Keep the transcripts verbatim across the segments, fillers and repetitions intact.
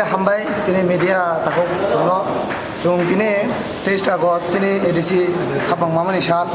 Hambai chini media takhuk chwngno. Chwng tini teis ta August chini A D C hapang mamani sal.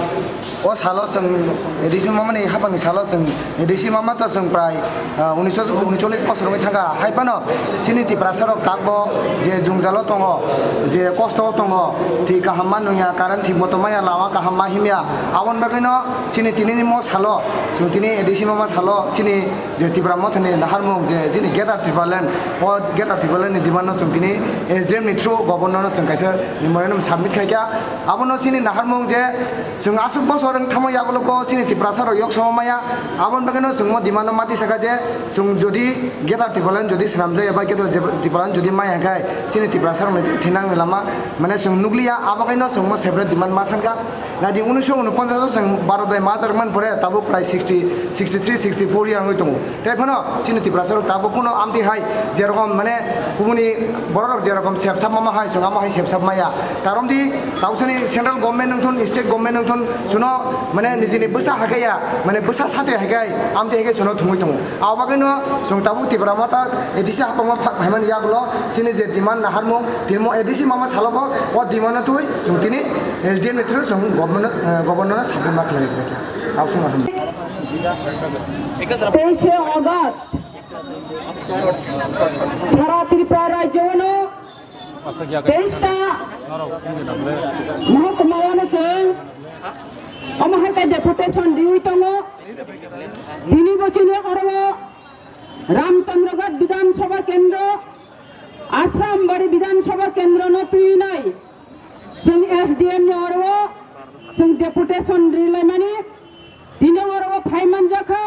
O salo chwng A D C mamani hapangni salo chwng A D C mama to chwng prai, ah, unisho unichollis bosor wngwi thangkha. Hai phano chini Tiprasa rok takbo je jwngjalo tongo, je kosto o tongo, thwi kaham ma nungya, current thik moto maya, lama kaham ma himya. Aboni bagwino chini tinini mo salo, chwng tini A D C mama salo, chini je Tipra Mothani naharmung je chini Greater Tipraland, o Greater Tipraland ni demand no chwng tini S D M ni through Governor no chwng kaisa memorandum submit khaikha. Abono chini naharmung je chwng aswk bosor wng thangma yagulo bo chini Tiprasa rok yok sama maya. Aboni bagwino chwng mo demand no mati saka je chwng jodi Greater Tipraland jodi swnamjak eba Greater Tipraland jodi maya khe chini Tiprasa rokni thinangni lama mane chwng nukliya, abo kaino chwng mo separate demand ma sankha. Nadi unisho unoponchas o chwng Bharat bai majak man pore tabuk prai sixty, sixty three, sixty four yang wngwi tongo. Tei phano chini Tiprasa rok tabuk kuno amtwi hai jerokom mane kubuni borok rok jerokom sepsap mama hai chwng amo hai sepsap maya. Karon di tabuk sani central government wngthun, state government wngthun, chuno mane nijini bwsa hakhe ya, mane bwsa satwi hakhe, amtwi hakhe chuno thumwi tongo. Abo bagwino chwng tabuk Tipra Motha A D C hapangma phak phaimani yagulo chini je demand naharmung, tini mo A D C mama salobo o demand no twi chwng tini S D M ni through chwng governor, eh, governor no submit ma khlai rikha. Absong hambai. তেইশে অগাস্ট সারা ত্রিপুরা রাজ্য হলো তেইশটা মহকুমা অনুযায়ী অমহাকা ডেপুটেশন দিউই tongo. Dini bochini oro Ramchandraghat Bidhan Sabha Kendro, Asrambari Bidhan Sabha Kendro no tuinai. Chwng S D M ni oro chwng deputation rilaimani dino oro phaimanjakha.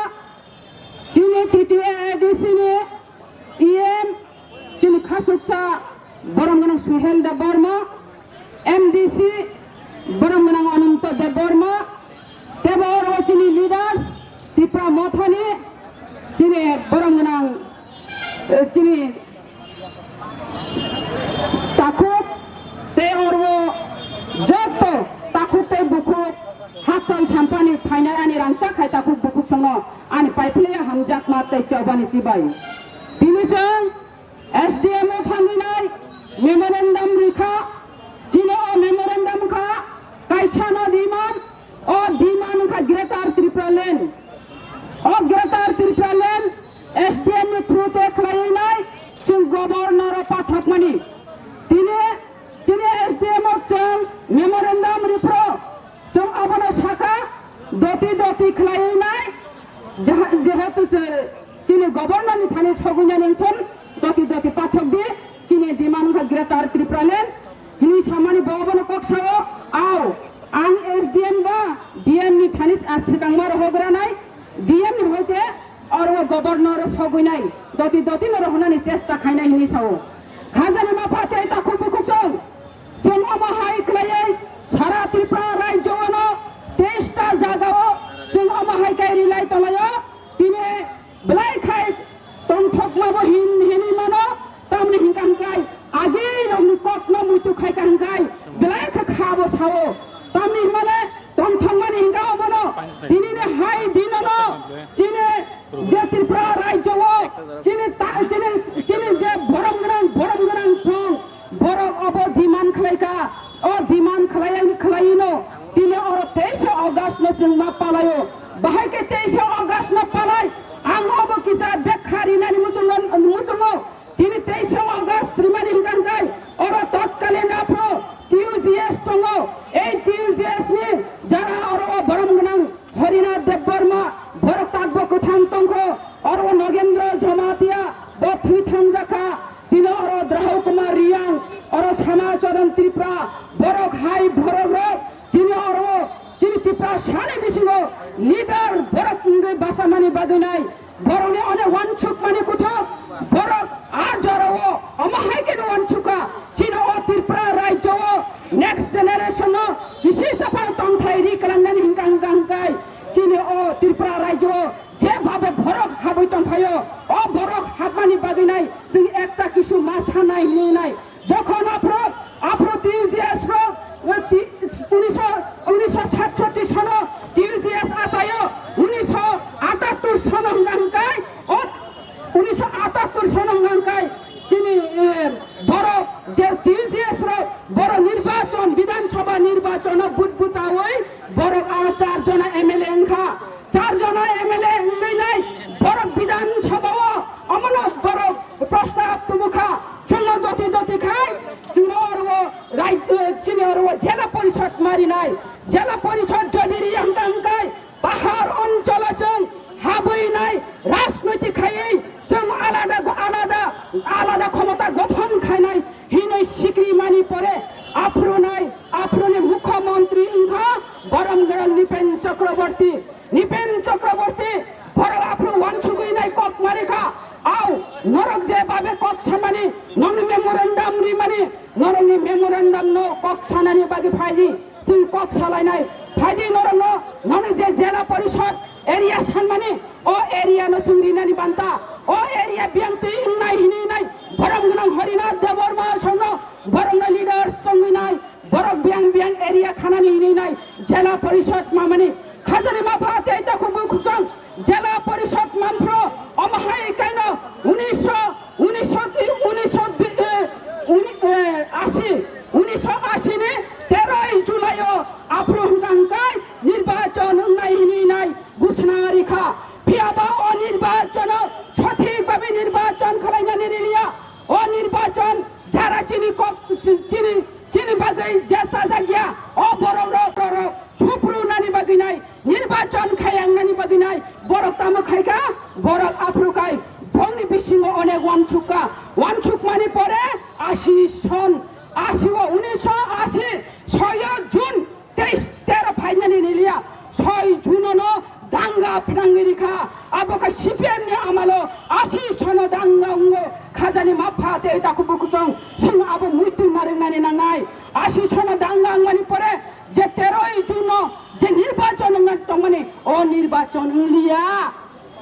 Chini T T A A D C ni E M chini khachuksa borom gwnang Suhel Debbarma, M D C borom gwnang Ananto Debbarma, tebo oro chini leaders Tipra Mothani chini borom gwnang, eh, chini takhuk tei oro joto takhuk tei bukhuk hachal sampani phainai ani rangchak hai takhuk bukhuk songno ani paiphlaiya hamjakma tei chobani chibai. Tini chwng S D M o thangwi nai memorandum rikha, chini o memorandum kha kaisa no demand, o demand wngkha Greater Tripura Land. O Greater Tripura Land S D M ni through te khlaiwi nai chwng governor o pathakmani. Tini chini S D M o chwng memorandum riphro. Chwng abono sakha, doti doti khlaiwi nai, jaha-, jehetu che-, chini governor ni thani sogwi nani wngthun, doti doti pathok di, chini demand wngkha Greater Tripura Land, hwnwi samani bo abono kok sao, ao, ang S D M ba D M ni thani a swkangma rohogranai, D M ni hoite oro governor sogwi nai, doti doti no rohornani chesta khainai hwnwi sao. Khajani mapha tei takhuk bukhuk chwng. Chwng omo hai khlaiwi sara Tripura rajyo-o no teis ta jaga-o chwng omo hai khe rilai tonglaio. Tini belai khai tongthokma bo hin hinwi mano, tamni hinkha hinkhai agi rokni kokno muitu khaikha hinkhai belai khe kha bo sao. Tamni himale tongthokmani hinkha obono tinini hai dinono chini je Tripura rajyo-o chini ta-, chini, chini je borom gwnang, borom gwnang song, borok obo demand khlaikha, o demand khlai-, khlaino tini oro teisa August no chwng ma palaio. Bahai khe teisa August no palai, ang obo kisa bekha rinani muchungo, muchungo. Tini teisa August rimani hinkha hinkhai oro totkalin aphro T U G S tongo. Ei T U G S ni jara oro o borom gwnang Harinath Debbarma, borok takbo kwthang tongkho, oro o Nogendra Jamatia, bo thwi thangjakha, tini oro Drahau Kumar Riang, oro Sama Charan Tripura, borok hai borok rok, tini oro chini Tiprasani bisingo Leader borok wngwi bachamani bagwi nai, borokni onek wansukmani kuthuk, borok a jorao omo hai kheno wansukha, chini o Tripura rajyo o next generation no kisi saphang tongthai ri kwlangnani hwnkha hwnkha hwnkhe chini o Tripura rajyo o jebhabe borok habwi tongphaio, o borok habmani bagwi nai chwng ekta kisu ma sanai hinwi nai. Jokhon aphro, aphro T U G S rok, o ti-, unisho, unisho satshoti sono T U G S achaio, unisho atattur sono hwnkha hwnkhe, o unisho atattur sono hwnkha hwnkhe, chini, eh, borok je T U G S rok, borok nirbachon, Bidhan Sabha nirbachon o vote bwchawi, borok a char jona M L A wngkha. Char jona M L A wngwi nai borok Bidhan Sabha o omono borok prostab tubukha, chwngno doti doti khai chwngno oro rai-, eh, chini oro Jela Porishad marinai. Jela Porishad jodi ri hwnkha hwnkhe pahar oncholo chwng habwi nai rajnoitik khaiwi chwng alada go-, alada, alada khomota gothon khainai hinwi sikri mani pore aphuru nai, aphuru ni mukhyamantri wngkha Borom Gwnang Nipen Chakraborty. Nipen Chakraborty borok aphuru wansugwi nai kok marikha. Au, norok je babe kok samani, nongni memorandum rimani, norokni memorandum no kok sanani bagwi phaidi, chwng kok salainai. Phaidi norokno, nongni je Jela Porishad area sanmani, o area no chwng rinani banta, o area biyang twi wngnai hinwi nai, Borom Gwnang Harinath Debbarma songno, borokno leaders songwi nai, borok biyang biyang area khanani hinwi nai Jela Porishad mamani khajani mapha tei takhuk bukhuk chwng Jela Porishad manphro omo hai kaino unisho, unisho, unisho, eh, uni-, eh, ashi, unisho ashi ni teroi July o aphuru hwnkha hwnkhe nirbachon wngnai hinwi nai ghushna rikha. Phiyaba o nirbachon o sothik babe nirbachon khwlainani riliya. O nirbachon jara chini kok, chini, chini bagwi je chajakya, o borok rok, rok, rok, supru nani bagwi nai, nirbachon khayang nani bagwi nai, borok tamo khaikha, borok aphuru khai, bongni bisingo onek wansukha, wansukmani pore ashi son, ashi o unisho ashi, soyo June, teis tero phainani niliya, soi June no danga phnangwi rikha. Abo khe C P M ni amalo ashi sono danga wngo khajani mapha tei takhuk bukhuk chwng, chwng abo muitu narwknani nangnai. Ashi sono danga wngmani pore je teroi June no je nirbachon wngna tongmani, o nirbachon wngliya.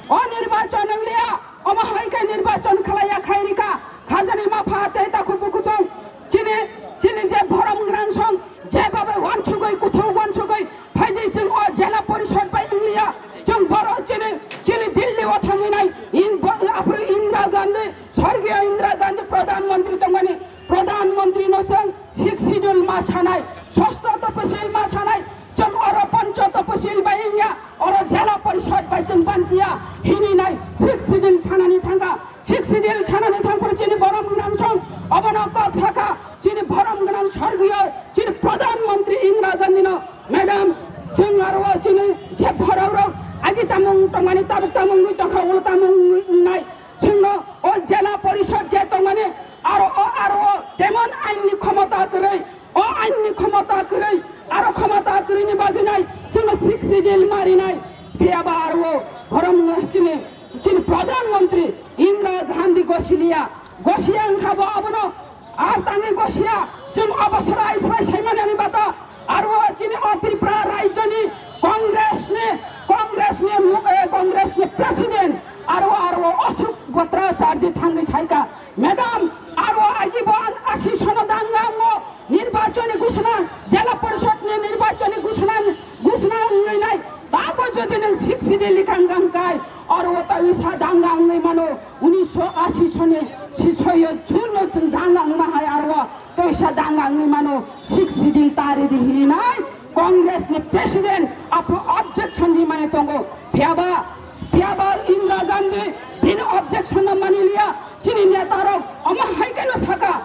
O nirbachon wngliya, omo hai khe nirbachon khlaiya khai rikha, khajani mapha tei takhuk bukhuk chwng, chini, chini je Borom Gwnang song, je babe wansugwi, kuthuk wansugwi, phaidi chwng o Jela Porishad bai wngliya, chwng borok chini, chini Delhi o thangwi nai, in, bo-, aphuru Indira Gandhi, Sorgiyo Indira Gandhi Pradhan Mantri tongmani, Pradhan Mantri no chwng Sixth Schedule ma sanai, Sosto Toposil ma sanai, chwng oro Pancho Toposil bai wngya, oro Jela Porishad bai chwng banchiya, hini nai Sixth Schedule sanani thangkha, Sixth Schedule sanani thangphuru chini Borom Gwnang song, obono kok sakha, chini Borom Gwnang Sorgiyo, chini Pradhan Mantri Indira Gandhi no, Madam, chwng aro chini je borok rok agi tamung tongmani tabuk tamung wngwi tongkha, ulo tamung wngwi wngnai, chwngno o Jela Porishad je tongmani, aro o, aro o temon ain ni khomota kwrwi, o ain ni khomota kwrwi, aro khomota kwrwi ni bagwi nai chwngno Sixth Schedule marinai. Phiyaba aro o borom chini, chini Pradhan Mantri Indira Gandhi gosiliya, gosiya wngkha bo abono ar tangwi gosiya, chwng obo srai srai saimanani bata, aro o chini o Tripura rajyoni Congress ni, Congress ni mu-, eh, Congress ni president, aro, aro Ashok Bhattacharjee thangwi saikha, "Madam, aro agi bo an-, ashi sono danga wngo, nirbachoni ghushona, Jela Porishad ni nirbachoni ghushona, ghushona wngwi nai, tago jodi nwng Sixth Schedule likhang gangkai, aro o tawisa danga wngwi mano, unisho ashi soni sisoyo June no chwng danga wngma hai aro o tawisa danga wngwi mano, Sixth Schedule tari di hinwi nai." Congress ni president aphuru objection rimani tongo. Phiyaba, phiyaba Indira Gandhi bini objection no maniliya. Chini neta rok omo hai khe no saka,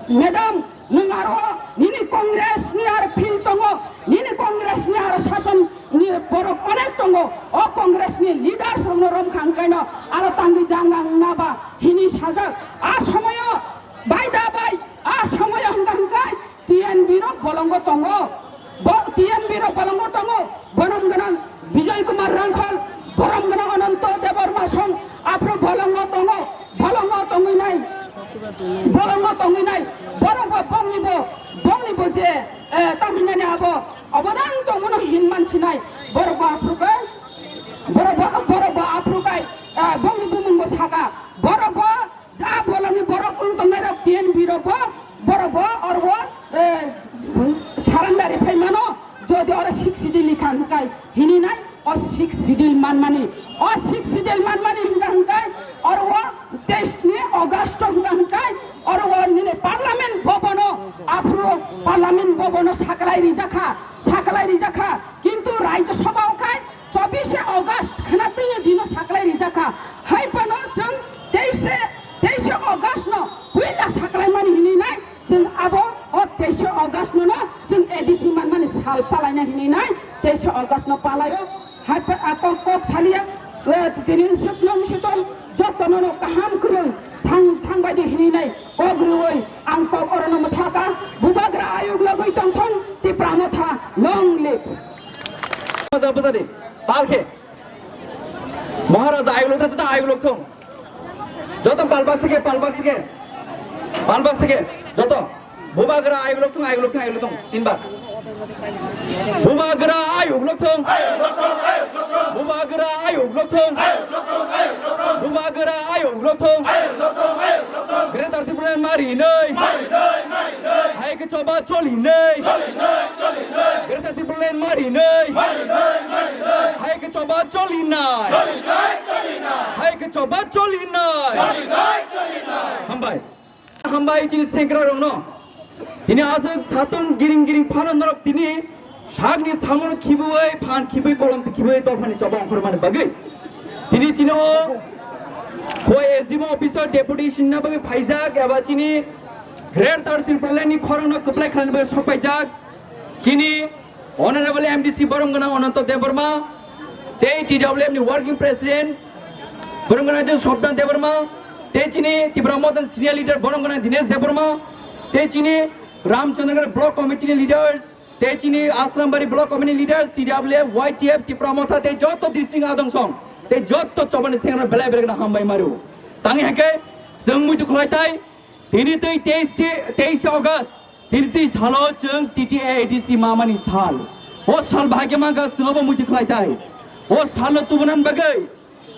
"Madam, nwng aro nini Congress ni aro field tongo, nini Congress ni aro sason ni borok onek tongo. O Congress ni leaders rok no romkha, hwnkhe no aro tangwi danga wngna ba?" hini sajak. A somoyo bai da bai, a somoyo hwnkha hwnkhe T N B no bolongo tongo. Bo T N B rok bolongo tongo, borom gwnang Bijoy Kumar Rangkhol, borom gwnang Ananto Debbarma song, aphuru bolongo tongo, bolongo tongwi nai, bolongo tongwi nai, borok bo bongni bo, bongni bo je, eh, tamhinani abo obodan tongmano hinman sinai, borok bo aphuru khe, borok bo, borok bo aphuru kai, eh, bongni bumung bo saka, borok bo Ja bolongni borok wng tongnairok T N B rok bo, borok bo oro, eh, surrender ri phai mano, jodi oro six schedule ni kha hwnkai hini nai, o six schedule manmani, o six schedule manmani hwnka hwnkai, oro o teis ni August hwnka hwnkai, oro o nini parliament bhavan o, aphuru parliament bhavan o saklai rijak kha, saklai rijak kha, kintu Rajya Sabha o khai chobbish August khwna twi dino saklai rijak kha, hai phano chwng teis teis August no puila saklaimani hwnwi nai, chwng abo o teis August no, no chwng A D C manmani sal palaina hwnwi nai, teis August no palaio. Hai pha-, a kok, kok salia, eh, tini sutnong suton jotono no kaham kwrwng thang, thang bai di hwnwi nai kok rwui ang kok orono mwthaka, Bubagra ayuk logwi tongthong Tipra Motha, long live. Bwsa, bwsa di, pal khe. Maharaja ayuk lok thung, joto ayuk lok thung. Joto palbak sike, palbak sike. Palbak sike, joto. Bubagra ayuk lok thung, ayuk lok thung, ayuk lok thung. Tinbar. Bubagra ayuk lok thung. Bubagra ayuk lok thung. Bubagra ayuk lok thung. Greater Tipraland mari nei. Hai khe choba choli nei. Greater Tipraland mari nei. Hai khe choba choli nai. Hai khe choba choli nai. Hambai. Hambai chini sengkrak rokno. Tini aswk satung giring giring phano norok tini sakni samono khibui, phan khibui, kolom khibui, dophani choba ongkhormani bagwi. Tini chini o khoi S D M officer deputation na bagwi phaijak eba chini Greater Tipraland ni khorangno kwplai khlaina bagwi sokpaijak. Chini Honorable M D C borom gwnang Ananto Debbarma, tei T W F ni Working President borom gwnang je Swapna Debbarma, tei chini Tipra Motha ni Senior Leader borom gwnang Dinesh Debbarma, tei chini Ramchandragarh Block Committee ni leaders, tei chini Asrambari Block Committee ni leaders, T W F, Y T F, Tipra Motha tei joto district adong song, tei joto chobani sengra belai belai gana hambai maru. Tangi hake, chwng muitu khulai tai, Tini tei teis, teis August, tini tei salo chwng T T A D C mamani sal. O sal bahai khe mankha chwngbo muitu khlai tai. O salo tubunan bagwi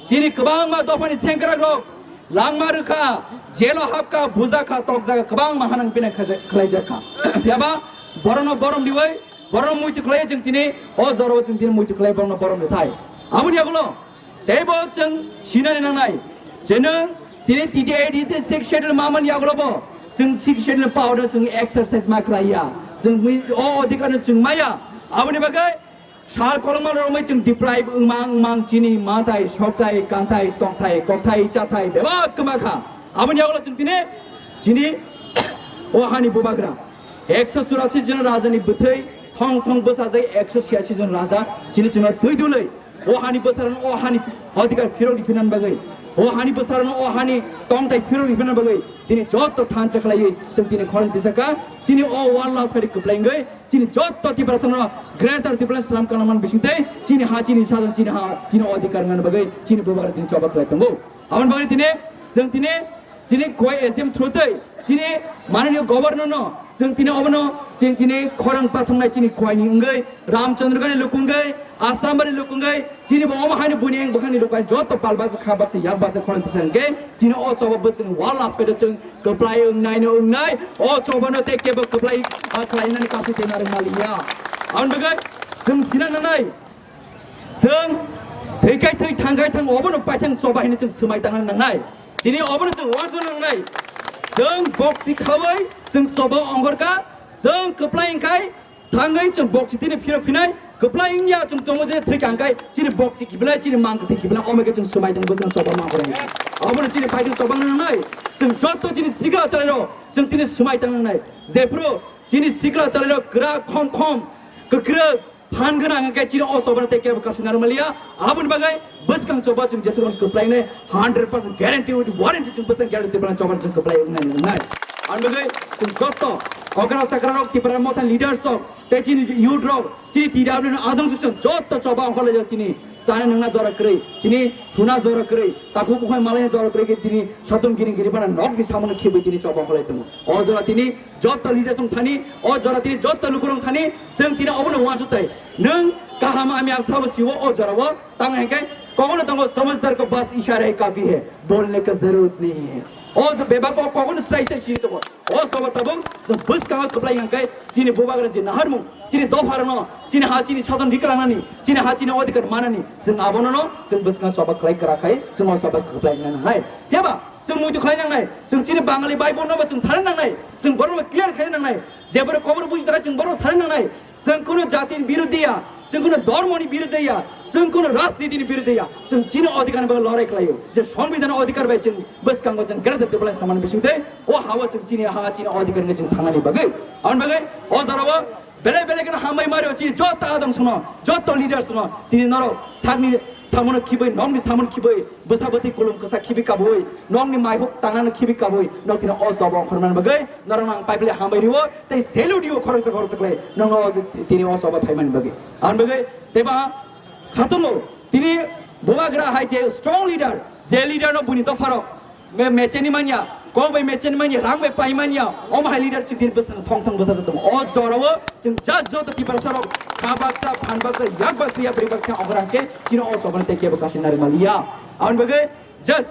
chini kwbangma dophani sengkrakrok langma rwkha, jelo hapkha, bujakha, tokjakha, kwbangma hanang pinang khaja-, khlaijakha. Phiya ba borokno borom riwi, borokno muitu khlai chwng tini o jorao chwng tini muitu khlai borokno borom rwthai. Aboni yagulo Teibo chwng sinani nangnai, chwng tini T T A D C Sixth Schedule mamani yagulobo chwng Sixth Schedule power chwng exercise ma khlaiya, chwng wi o adhikar no chwng maya. Aboni bagwi sal kolokma romwi chwng deprive wngmang wngmang chini manthai, sokthai, kanthai, tongthai, kokthai, chathai bebak kwma kha. Aboni yagulo chwng tini chini o hani bubagra ekso churasi jon rajani bwthwi thong thong bwsajak ekso chiyasi jon raja chini chwngno twi dulwi O hani bwsarano o hani adhikar phirok riphinan bagwi, o hani bwsarano o hani tongthai phirok riphinan bagwi, tini joto thansa khlaiwi chwng tini khorang tisaka, chini o war last phaidi kwplai wngwi, chini joto Tiprasano Greater Tipraland slam kanamani bisingtwi, chini ha, chini sajang, chini ha, chini adhikar wngna bagwi, chini bubagra tini choba khlai tongo. Aboni bagwi tini, chwng tini, Chini Khowai S D M through twi chini mananiyo governor no chwng tini obono chwng chini khorang pathumnai chini Khowai ni wngwi Ramchandra Gani luku wngwi Assam bari luku wngwi chini bo omo haino buini eng bwkhani luku hai joto pal baksa kha baksa yak baksa khorang tisa hwnkhe chini o choba bwskangni wall aspect o chwng kwplai wngnai no wngnai o choba no tei kebo kwplai khlai nani kasu tei narwk maliya. Aboni bagwi chwng sina nangnai. Chwng thwikai thwi thangkai thang obono paithang choba hino chwng swmai tangna nangnai. Chini obono chwng uansukna nangnai. Chwng boksi khawi chwng choba ongkhorkha, chwng kwplai wngkhai thangwi chwng boksi tini phirok phinai, kwplai wngya chwng tongo je thwikha hwnkhe chini boksi kiphilai chini mang kwthwi kiphilai omo khe chwng swmai tangwi chwng choba ma ongkhorkha. Obono chini paithang choba nangnai. Chwng joto chini sikla chalairok chwng tini swmai tang nangnai. Jephru chini sikla chalairok kwrak khom khom kwkrwk phan gwnang hwnkhe chini o choba no tei kebo kasu narwk maliya. Aboni bagwi bwskang choba chwng jeswk kwplai wngnai hundred percent guarantee with warranty chwng bwskang guarantee tei bwskang choba chwng kwplai wngnai wngnai. Ang bagwi chwng jotto okra sakra rok, Tipra Motha leaders rok, tei chini youth rok, chini T W ni adong suksa jotto choba ongkhorlaijak chini chana nungna jora kwrwi, tini thuna jora kwrwi, takhuk bukhai malaina jora kwrwi khe tini satung gini gini bana nokni samono khibwi tini choba ongkhorlai tongo. O jora tini jotto leaders rok thani, o jora tini jotto lukurok thani, chwng tini obono uansuk tai. Nwng kaham hamya sabo siwo o jorao, tang hwnkhe kogono tongo, "Samajhdar ko bas ishara hi kafi hai, bolne ka zarurat nahi hai." O je bebak o kogono srai srai sini tongo. O sobo tabuk chwng bwskango kwplai hwnkhe chini bubagra je naharmung, chini dopharano, chini ha chini sason riklangnani, chini ha chini odhikar manani, chwng abonono chwng bwskango choba khlai kwrak khai, chwng o sobo kwplai wngna nangnai. Phiya ba chwng muitu khlai nangnai, chwng chini Bangali Bible no bo chwng sana nangnai, chwng borok no clear khlai nangnai, je borok kobor buji taka chwng borok sana nangnai, chwng kuno jatini biruddhe ya, chwng kuno dhormoni biruddhe ya, chwng kuno rajnitini biruddhe ya, chwng chini odhikar ni bagwi lorai khlaio, je Songbidan odhikar bai chwng bwskango chwng Greater Tipraland samani bisingtwi, o hao chwng chini ha chini odhikar ni chwng thangnani bagwi. Aboni bagwi o jorao belai belai kheno hambai mario chini jotto adong sono, jotto leaders no, tini norok sakni samono khibwi, nokni samono khibwi, bwsa bwtwi kulum kwsa khibwi kabwi, nokni maihuk tangnano khibwi kabwi, nok tini o choba ongkhormani bagwi norok ang paiphile hambai rio, tei salute rio khoroksa khoroksa khlai, nono tini o choba phaimani bagwi. Aboni bagwi teibo khatungo tini bubagra hai je strong leader, je leader no buni dopharok me-, mecheni manya, kok bai mecheni manya, rang bai pai manya, omo hai leader chwng tini bwswk thong thong bwsajak tongo. O jorao chwng just joto Tiprasa rok kha baksa, phan baksa, yak baksa, yapri baksa, ongkhor hwnkhe chini o chobani tei kebo kasinari maliya. Aboni bagwi just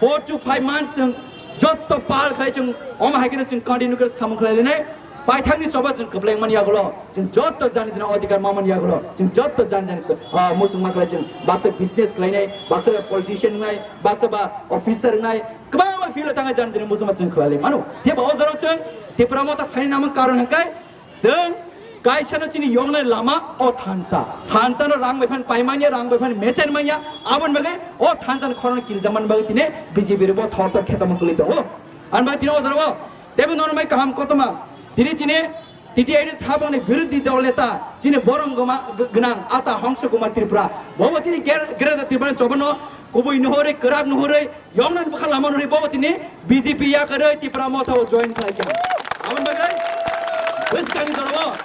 four to five months chwng jotto pal khlai chwng omo hai kheno chwng continue khe samung khlai lenai. Paithakni choba chwng kwplai mani yagulo, chwng jotto jani jani odhikar mamani yagulo, chwng jotto jani jani, ah, muchungma khlai chwng baksa business khlainai, baksa politician wngnai, baksa ba officer wngnai, kwbangma field o tangwi jani jani muchungma chwng khlai lai mano. Phiya ba o jorao chwng Tipra Motha phaina nangma karon hwnkhe chwng kaisano chini yoknai lama o thansa. Thansa no rang bai phan paimanya, rang bai phan mechen manya, aboni bagwi o thansa ni khorang kirjamani bagwi tini B J P rok bo thor thor khetama kwlwi tongo. Ani bagwi tini o jorao teibo nono mai kaham kotoma. Tini chini T T I ni saboni birodhi dol neta, chini borom goma-, g-, gwnang Ata Hongso Kumar Tripura. Bobo tini ger-, Greater Tripura ni chobano kubui nuhurwi, kwrak nuhurwi, yongnan bwkha lama nuhurwi bobo tini B J P yakarwi Tipra Motha o join khlaikha. Aboni bagwi bwskangni jorao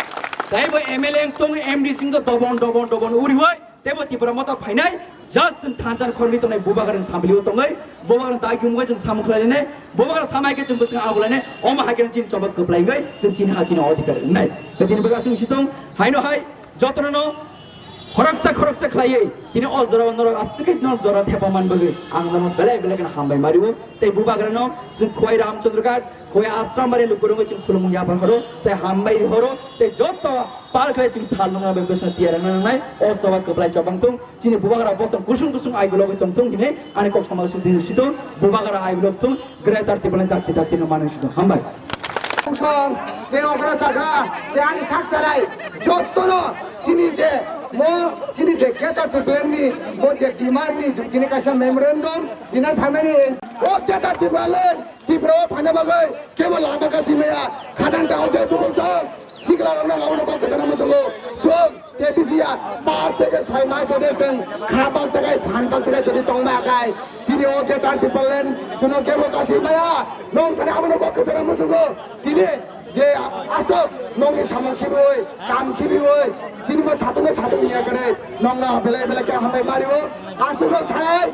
teibo M L A wng tong, M D C wng tong, dobon, dobon, dobon uriwi. Teibo Tipra Motha phainai, just chwng thansa ni khorwi tongnai bubagrani sambilio tongwi, bubagrani dagi wngwi chwng samung khlainai, bubagra samai khe chwng bwswng agulainai, omo hai khe chini choba kwplai wngwi chwng chini ha chini odhikar wngnai. Tei tini bwkha chwng sitong, haino hai jotono no khoroksa khoroksa khlaiwi tini o jorao norok aswk khe no jora thepa man bagwi ang nono belai belai kheno hambai mario. Tei bubagrano chwng Khowai Ramchandra Ghat, Khowai Asrambari lukurogwi chwng khulumung yapar horo, tei hambai horo, tei joto pal khlai chwng sal nungna bai bwswng tiyar wngna nangnai, o choba kwplai chobang thung, chini bubagra bosong kusung kusung ai gologwi tong thung hinwi ani kok sama sidi situ, bubagra ai golog thung, Greater Tipraland dakti dakti no manwi situ. Hambai. Tei okra sakra, tei ani sak salai, jottono chini je, mo chini je Greater Tipraland ni, mo je demand ni, tini kaisa memorandum, dinar phaimani, o Greater Tipraland, Tripura o phaina bagwi kebo lama kasi maya, khajang tangwi tei bukhuk song, sikla rok nang abono kok kwchana muchungo, chwng tei bisi ya, pas theke soi mas jodi chwng kha baksa khai, phan baksa khai jodi tongma khai, chini o Greater Tipraland, chwngno kebo kasi maya, nong thani abono kok kwchana muchungo, tini je aswk nongni samung khibiwi, kam khibiwi, chini bo satung no satung hiya kare, nongno belai belai khe hambai mario, aswkno sai,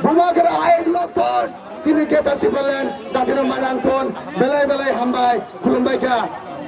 bubagra ai lokthon, chini Greater Tipraland, dakti no manang thon, belai belai hambai, khulumbai kha.